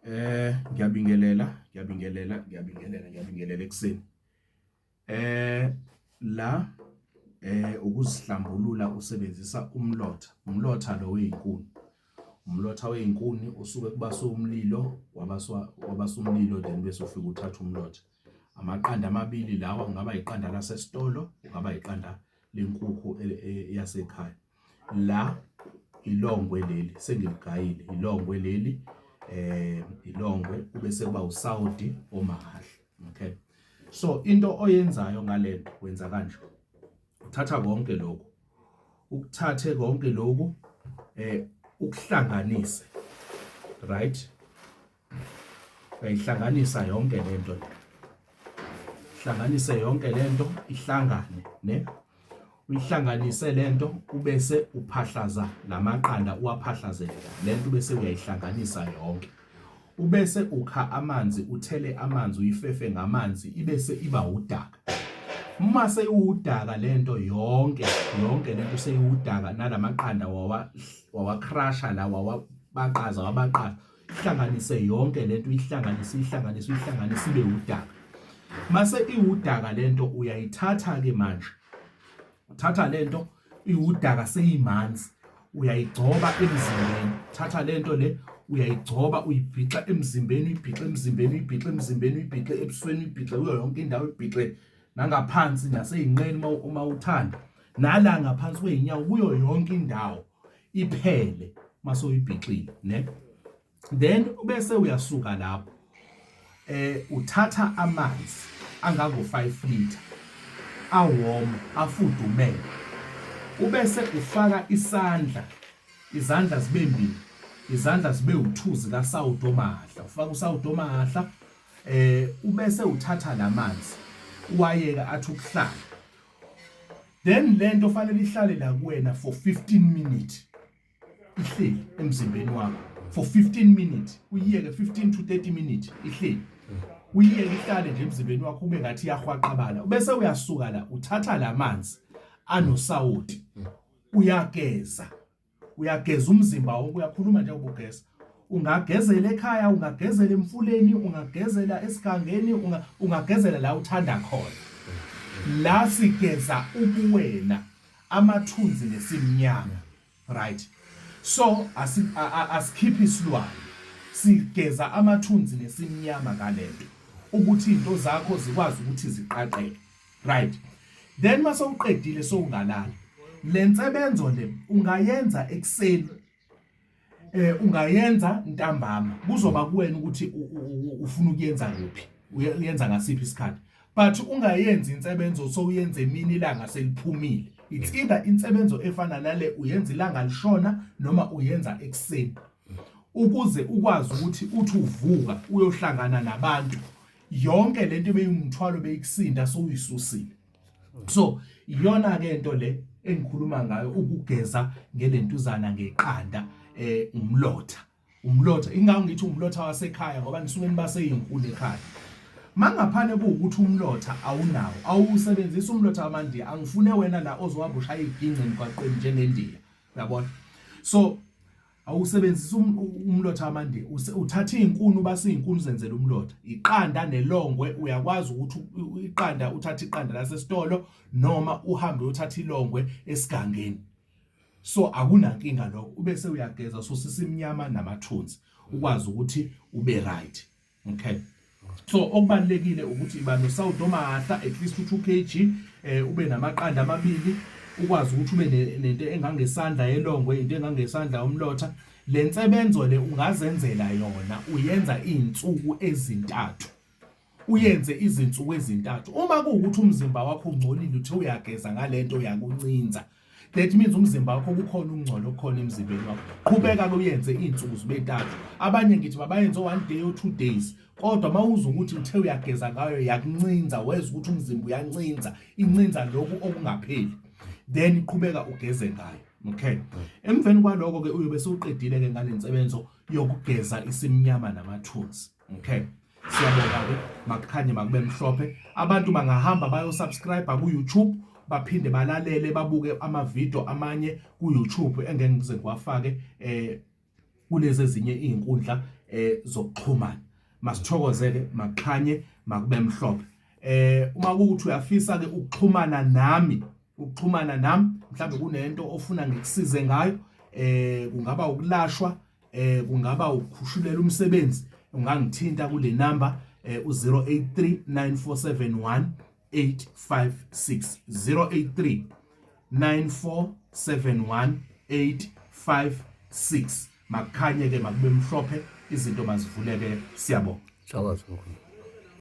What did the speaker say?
Ngiyabingelela, ngiyabingelela, ngiyabingelela, ngiyabingelela ekuseni. La ukuzihlambulula usebenzisa umlotha, umlotha lo wezinkuni. Umlotha wezinkuni usuke kubaswe umlilo, wabaswa wabasa umlilo then bese ufika uthatha umlotha. Amaqanda amabili lawa kungaba iqanda lasesitolo, kungaba iqanda lenkukhu yasekhaya. La ilongwe leli sengiligayile, ilongwe leli ilongwe kube sekuba usawudi omahhahle. Okay, so into oyenzayo ngalento wenza kanje, uthatha konke lokhu, ukuthathe konke lokhu ukuhlanganise, right? Uyayihlanganisa yonke lento le, hlanganise yonke lento ihlangane ne uyihlanganise lento, ubese uphahlaza lamaqanda, uwaphahlazele lento, bese uyayihlanganisa yonke, ubese ukha amanzi, uthele amanzi, uyifefe ngamanzi, ibese iba udaka. Uma seyiwudaka lento yonke yonke lento seyiwudaka, nalamaqanda wawa wawacrusha la, wawabaqaza wabaqaza, ihlanganise yonke lento, uyihlanganise, uyihlanganise, uyihlanganise ibe udaka. Mase iwudaka lento uyayithatha ke manje, uthatha lento iwudaka seyimanzi, uyayigcoba emzimbeni. Thatha lento le uyayigcoba, uyibhixa emzimbeni, uyibhixe emzimbeni, uyibhixe emzimbeni, uyibhixe ebusweni, uyibhixe kuyo yonke indawo, uyibhixe nangaphansi naseyinqeni uma uthanda, nala ngaphansi kweyinyawo, kuyo yonke indawo iphele. Mase uyibhixile ne, then bese uyasuka lapho uthatha amanzi angango 5 liter awarm, afudumele, ubese ufaka isandla, izandla zibe mbili, izandla zibe u2 zika sawudo mahla, ufaka usawudo mahla, ubese uthatha lamanzi uwayeka athi ukuhlala. Then lento fanele ihlale la kuwena for 15 minutes, ihleli emzimbeni wakho for 15 minutes, uyiyeke 15 to 30 minutes ihleli, uyiyeke ihlale nje emzimbeni wakho ube ngathi iyahwaqabala. Bese uyasuka la, uthatha lamanzi anosawoti, uyageza, uyageza umzimba wonke, uyakhuluma njengoba ugeza. Ungagezela ekhaya, ungagezela emfuleni, ungagezela esigangeni, ungagezela la uthanda khona. La sigeza ubuwena, amathunzi nesimnyama, right? So asikhiphi isilwane, sigeza amathunzi nesimnyama ngalento ukuthi into zakho zikwazi ukuthi ziqaqeke, right? Then mase uqedile sowungalala. Le nsebenzo le ungayenza ekuseni, ungayenza ntambama, kuzoba kuwena ukuthi ufuna ukuyenza kuphi, uyenza ngasiphi isikhathi, but ungayenzi insebenzo sowuyenza emini ilanga seliphumile. It's either insebenzo efana nale uyenza ilanga lishona noma uyenza ekuseni, ukuze ukwazi ukuthi uthi uvuka uyohlangana nabantu, yonke lento ebeyumthwalo beyikusinda sowuyisusile. So iyona ke into le engikhuluma ngayo, ukugeza ngelentuzana, ngeqanda, umlotha, umlotha. Ingakho ngithi umlotha wasekhaya, ngoba nisuke nibaseyinkulu ekhaya. Mangaphane kuwukuthi umlotha awunawo, awusebenzisa umlotha wamandiya, angifune wena la ozohamba ushaya igince emgwaqweni njengendiya, uyabona? So awusebenzisa umlotha wamandiya, uthatha izinkuni, ubase izinkuni, uzenzele umlotha, iqanda nelongwe. Uyakwazi ukuthi iqanda uthathe iqanda lasesitolo noma uhambe uyothatha ilongwe esigangeni, so akunankinga lokho. Ubese uyageza, so sisimnyama namathunzi, ukwazi ukuthi ube right. Okay, so okubalekile ukuthi iba nosawudo mahla at least u2 kg, ube namaqanda amabili, ukwazi ukuthi ube nento engangesandla yelongwe, into engangesandla umlotha. Le nsebenzo le ungazenzela yona, uyenza izinsuku ezintathu, uyenze izinsuku ezintathu. Uma kuwukuthi umzimba wakho ungcolile, uthe uyageza ngalento yakuncinza, that means umzimba wakho kukhona ukungcola okukhona emzimbeni wakho. Qhubeka ke uyenze izinsuku zibe ntathu. Abanye ngithi mabayenze 1 day or 2 days, kodwa mawuza ukuthi uthe uyageza ngayo yakuncinza, weza ukuthi umzimba uyancinza, incinza lokhu okungapheli, then qhubeka ugeze ngayo. Okay, emveni kwaloko ke uyobe sewuqedile ke ngalensebenzo yokugeza isimnyama namathunzi. Okay, siyabonga ke, makukhanye makube mhlophe. Abantu bangahamba bayo subscribe ku YouTube, baphinde balalele, babuke ama video amanye ku YouTube engeke ngize ngiwafake. Kulezi ezinye izinkundla eh zokuxhumana. Masithokozeke, makukhanye, makube mhlophe. Uma kuwukuthi uyafisa ke ukuxhumana nami, ukuxhumana nami mhlawumbe kunento ofuna ngikusize ngayo, kungaba ukulashwa, kungaba ukukhushulela umsebenzi, ungangithinta kule number u-083 9471 856, 083 9471 856. Makukhanye ke, makube mhlophe, izinto mazivuleke. Siyabonga. Thokoza, mkhulu.